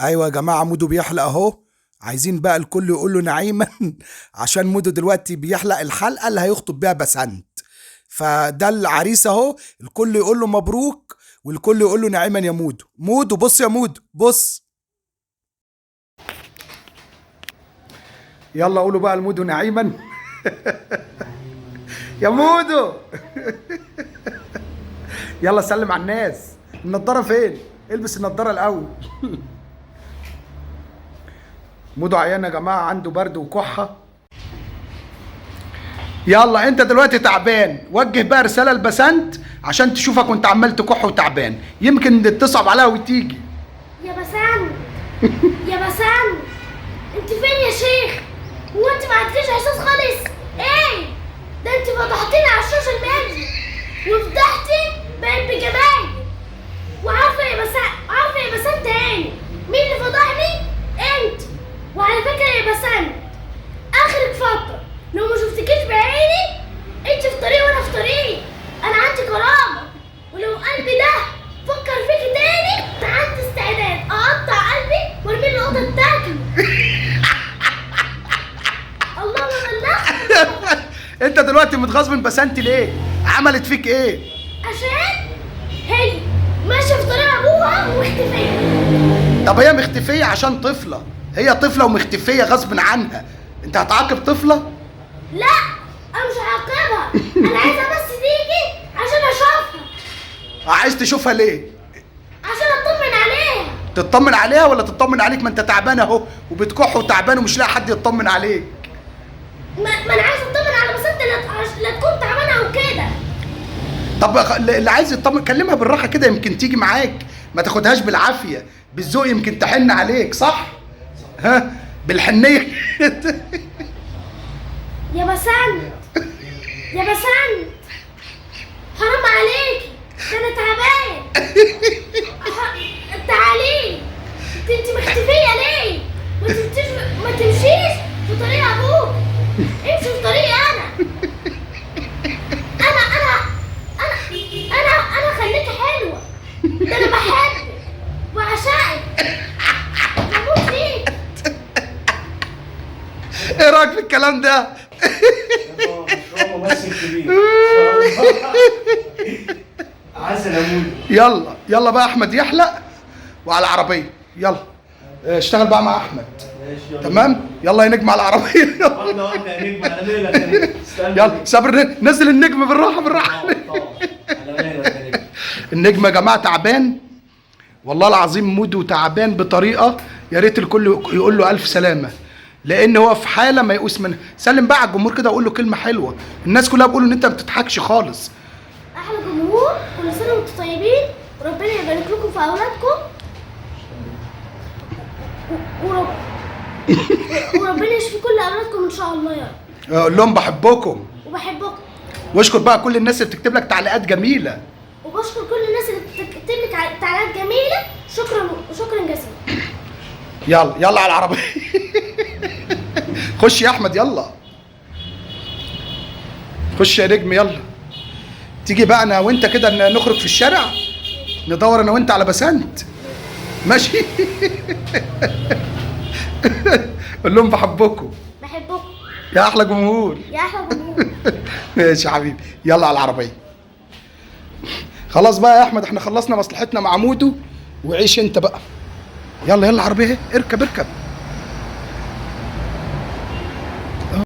ايوه يا جماعة، مودو بيحلق اهو. عايزين بقى الكل يقول له نعيما عشان مودو دلوقتي بيحلق الحلقة اللي هيخطب بيها بسنت. فده العريس اهو، الكل يقول له مبروك والكل يقول له نعيما يا مودو. مودو بص يا مودو بص. يلا قولوا بقى لمودو نعيما. يا مودو. يلا سلم على الناس. النضارة فين؟ البس النضارة الاول. مودو عيان يا جماعة، عنده برد وكحه. يلا انت دلوقتي تعبان، وجه بقى رسالة لبسنت عشان تشوفك وانت عمال تكح وتعبان، يمكن تصعب عليها وتيجي. يا بسنت، يا بسنت، انت فين يا شيخ؟ هو انت ما عندكيش احساس خالص؟ ايه ده، انت فضحتيني على ال social media وفضحتي بقت بجمالي. وعارفه يا بسنت، عارفه يا بسنت تاني مين اللي فضحني؟ انت. وعلى فكرة يا بسنت، اخرك فترة لو ما شفتكيش بعيني، انت في طريق وانا في طريق. انا عندي كرامة، ولو قلبي ده فكر فيكي تاني انا عندي استعداد اقطع قلبي وارميه للقطط تاكله. اللهم بلغت. انت دلوقتي متغاظ من بسنت ليه؟ عملت فيك ايه؟ عشان هي ماشية في طريق ابوها ومختفيه. طب هي مختفيه عشان طفله، هي طفله ومختفيه غصب عنها، انت هتعاقب طفله؟ لا انا مش هعاقبها، انا عايزه بس تيجي عشان اشوفها. عايز تشوفها ليه؟ عشان اطمن عليها. تطمن عليها ولا تطمن عليك؟ ما انت تعبان اهو وبتكح وتعبان ومش لاقي حد يطمن عليك. ما انا عايزه اطمن على بسنت لا تكون تعبانة او كده. طب اللي عايز يطمن كلمها بالراحة كده، يمكن تيجي معاك، ما تاخدهاش بالعافية، بالذوق يمكن تحن عليك، صح؟ ها بالحنيه. يا بسنت، يا بسنت، حرام عليكي، ده انا تعبان. تعالي، انت مختفيه ليه؟ ما تمشيش في طريق ابوك، امشي في طريقي انا. انا انا انا انا انا خليكي حلوة، ده انا بحبك وعشقك، بموت فيك. ايه رايك في الكلام ده؟ مشروع ممثل كبير. عسل يا مودو. يلا يلا بقى احمد يحلق وعلى العربية. يلا اشتغل بقى مع احمد. ماشي يلا. تمام، يلا يا نجم على العربية. واحدة واحدة يا نجم، على مهلك يا نجم. استنى. يلا صبر، نزل النجم بالراحة بالراحة. طبعا على مهلك يا نجم. النجم يا جماعة تعبان والله العظيم، مودو تعبان بطريقة يا ريت الكل يقول له الف سلامه، لان هو في حاله ما يقوس منها. سلم بقى على الجمهور كده وقول له كلمة حلوة، الناس كلها بيقولوا ان انت ما بتضحكش خالص. احلى جمهور، كل سنة وانتم طيبين، وربنا يبارك لكم في اولادكم، وربنا يشفي كل اولادكم ان شاء الله يا رب. قول لهم بحبكم. وبحبكم. واشكر بقى كل الناس اللي بتكتب لك تعليقات جميلة. وبشكر كل الناس اللي بتكتب لك تعليقات جميلة، شكرا شكرا جزيلا. يلا يلا على العربية. خش يا احمد، يلا خش يا نجم. يلا تيجي بقى انا وانت كده نخرج في الشارع ندور انا وانت على بسنت، ماشي؟ قول لهم بحبكم. بحبكم يا احلى جمهور. يا احلى جمهور. ماشي يا حبيبي، يلا على العربية. خلاص بقى يا احمد، احنا خلصنا مصلحتنا مع مودو، وعيش انت بقى. يلا يلا العربية اهي، اركب اركب.